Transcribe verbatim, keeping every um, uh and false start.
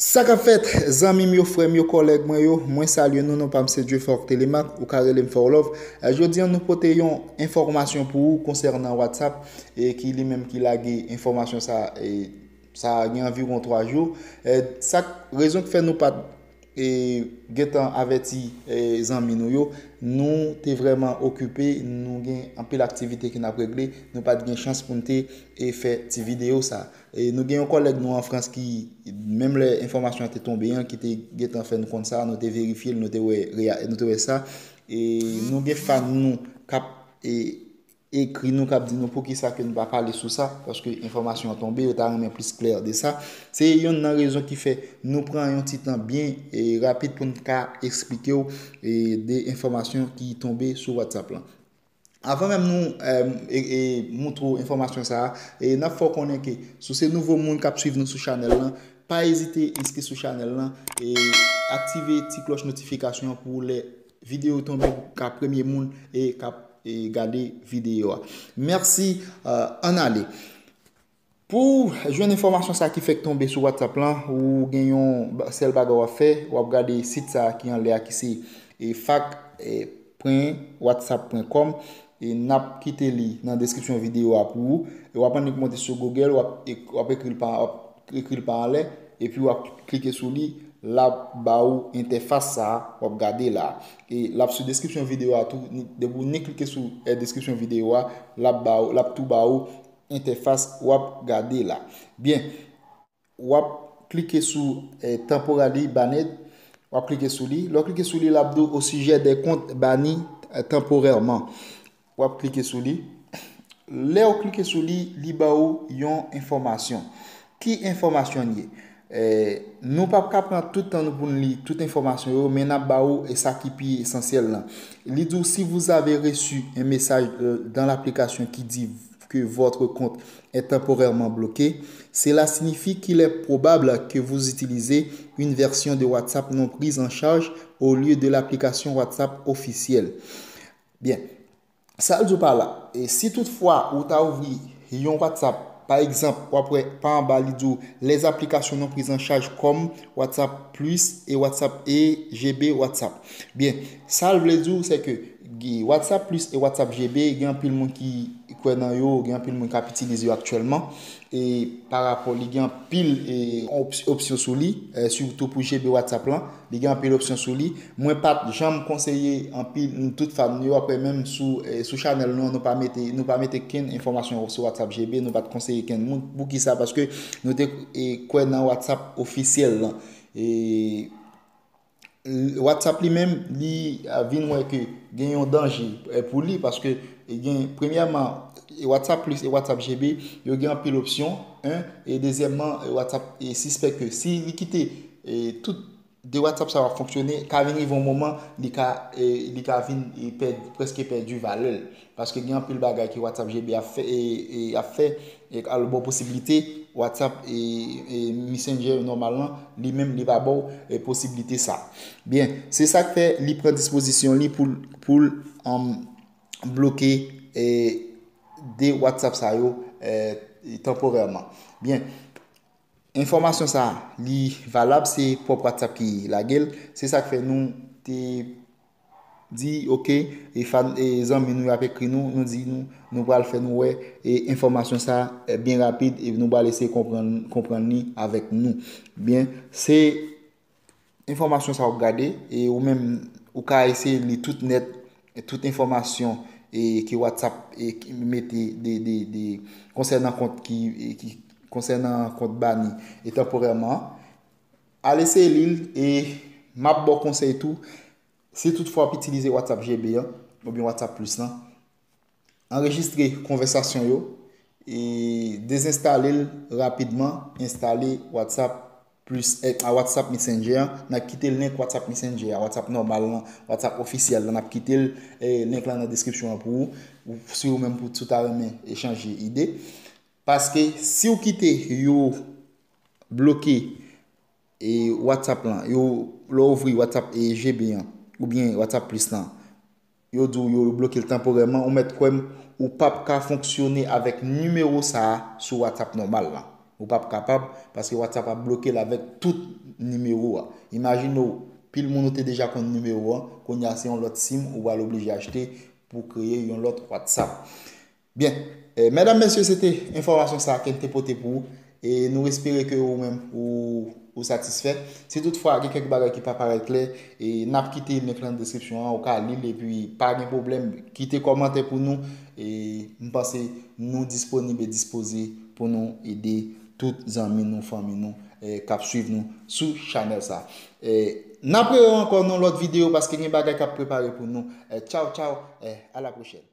Sa k ap fèt, zanmi m yo, frè m yo, kòlèg mwen yo, mwen salye nou, non pa m se Dieufork Telemaque, ou ka rele m Fòlòv. Eh, jodi an, nou pote yon enfòmasyon pou ou konsènan WhatsApp, e ki li menm ki lage enfòmasyon sa, e sa gen anviwon twa jou. Eh, sa k, rezon ki fè nou pa t, e, gentan avèti, e, zanmi nou yo, nou te vrèman okipe, nou gen anpil aktivite ke n ap regle, nou pa t gen chans pou n te, e, fè ti videyo sa. E nou gen yon kòlèg nou an Frans ki, menm lè enfòmasyon an te tonbe an, ki te gentan fè n konn sa, nou te verifye l, nou te wè, reya- nou te wè sa. E nou gen fan nou k ap, e, ekri nou, k ap di nou poukisa ke nou pa pale sou sa, paske enfòmasyon an tonbe, yo ta renmen plis klè de sa. Se yonn nan rezon ki fè nou pran yon ti tan byen, e, rapid pou n ka eksplike w, e, de enfòmasyon ki tonbe sou WhatsApp lan. Avan menm nou, e, e, e, moutre w enfòmasyon sa a, e n ap fè w konnen ke si w se nouvo moun k ap swiv nou sou chanèl lan, pa ezite enskri sou chanèl lan e aktive ti klòch notifikasyon an pou lè videyo tonbe, w ka premye moun e k ap, e, gade videyo a. Mèsi, e, ann ale. Pou w jwenn enfòmasyon sa ki fèk tonbe sou WhatsApp lan, ou gen yon ba- sèl bagay w ap fè, w ap gade sit sa ki anlè a ki se, e, fac pwen whatsapp pwen com. E n ap kite li nan deskripsyon videyo a pou ou. E w ap annik monte sou Google, w ap ek- w ap ekri l pa w ap ekri l pa anlè, epi w ap klike sou li, l ap ba ou entèfas sa a w ap gade la. E l ap sou deskripsyon videyo a tou, ni- depi w ni klike sou, e, deskripsyon videyo a, l ap ba ou, l ap tou ba ou entèfas w ap gade la. Byen, w ap klike sou, e, temporary banned, w ap klike sou li. Lè w klike sou li, l ap di w au sujet des comptes bannis, e, temporairement. W ap klike sou li. Lè w klike sou li, li ba ou yon enfòmasyon. Ki enfòmasyon l ye? E, nou p ap ka pran tout tan nou pou n li tout enfòmasyon yo, men n ap ba ou e sa ki pi esansyèl lan. Li di w, si vous avez reçu un message, euh, dans l'application qui dit que votre compte est temporairement bloqué, cela signifie qu'il est probable que vous utilisez une version de WhatsApp non prise en charge au lieu de l'application WhatsApp officielle. Byen, sa l di w pa la, e si toutfwa ou ta ouvri yon WhatsApp, pa egzanp, w ap wè pa anba li di w les applications non prises en charge comme WhatsApp Plus et WhatsApp et G B WhatsApp. Byen, sa l vle di w, se ke gi- WhatsApp Plus e WhatsApp G B, gen anpil moun ki kwè nan yo, gen anpil moun k ap itilize yo aktyèlman. E pa rapò, li gen anpil, e, op- opsyon sou li, e, sitou pou G B WhatsApp lan, li gen anpil opsyon sou li. Mwen pa t janm konseye anpil, tout fan nou yo, apre menm sou, e, sou chanèl nou an, nou pa mete, nou pa mete kenn enfòmasyon sou WhatsApp G B, nou pa t konseye kenn moun. Poukisa? Paske nou te, e, kwè nan WhatsApp ofisyèl lan. E, WhatsApp li menm, li, a, vin wè ke gen yon danje, e, pou li, paske, e, gen, premyèman, e, WhatsApp Plus e WhatsApp G B, yo gen anpil opsyon, en, e dezyèmman, e, WhatsApp, e, sispèk ke si li kite, e, tout de WhatsApp sa yo ap fonksyone, ka vin rive yon moman, li ka, e, li ka vin, e, pèd- prèske pèdi valè l. Paske gen anpil bagay ke WhatsApp G B ap fè, e, e, ap fè, e, al bon posiblite, WhatsApp e, e Messenger nòmal lan, li menm li pa ba w, e, posiblite sa. Byen, se sa k fè li pran dispozisyon li pou l, pou l, um, bloke, e, de WhatsApp sa yo, e, tanporèman. Byen, enfòmasyon sa a, li valab, se pwòp WhatsApp ki lage l. Se sa k fè nou te di, oke, e fan, e zanmi nou y ap ekri nou, nou di nou, nou pral fè nou wè, e enfòmasyon sa, e byen rapid, e nou pral eseye konprann, konprann li avèk nou. Byen, se enfòmasyon sa w ap gade, e ou menm, ou ka eseye li tout nèt, e tout enfòmasyon, e ke WhatsApp, e ki mete de, de, de, konsènan kont ki, e ki, konsènan kont bani, e tanporèman, al eseye li l, e m ap ba w konsèy tou, si toutfwa w ap itilize WhatsApp G B an, oubyen WhatsApp Plus lan, anrejistre konvèsasyon yo, e dezenstale l rapidman, enstale WhatsApp Plus, e, a WhatsApp Messenger an, n ap kite l link WhatsApp Messenger a, WhatsApp nòmal lan, WhatsApp ofisyèl lan, n ap kite l, e, link lan nan deskripsyon an pou ou, ou, si ou menm pou, si w ta renmen echange ide. Paske si w kite yo bloke, e, WhatsApp lan, yo, lè w ouvri WhatsApp, e, G B an, oubyen WhatsApp Plus lan, yo di w yo bloke l tanporèman, ou mèt kwè m, ou p ap ka fonksyone avèk nimewo sa a sou WhatsApp nòmal lan. Ou p ap kapab, paske WhatsApp ap bloke l avèk tout nimewo a. Imajine w, pil moun ou te deja konn nimewo an, kounye a se yon lòt sim ou pral oblije achte pou kreye yon lòt WhatsApp. Byen, eh, medam, mesye, se te enfòmasyon sa a ke n te pote pou ou. E nou espere ke ou menm ou, ou satisfè. Si toutfwa gen kèk bagay ki pa parèt klè, e n ap kite link lan nan deskripsyon an, ou ka li l epi pa gen pwoblèm, kite kòmantè pou nou. E m panse nou disponib e dispoze pou nou ede tout zanmi nou, fanmi nou, eh, k ap swiv nou sou chanèl sa. Eh, n ap rewè ankò nan lòt videyo paske gen bagay k ap prepare pou nou. Eh, tchaw, tchaw, eh, a la pwochèn.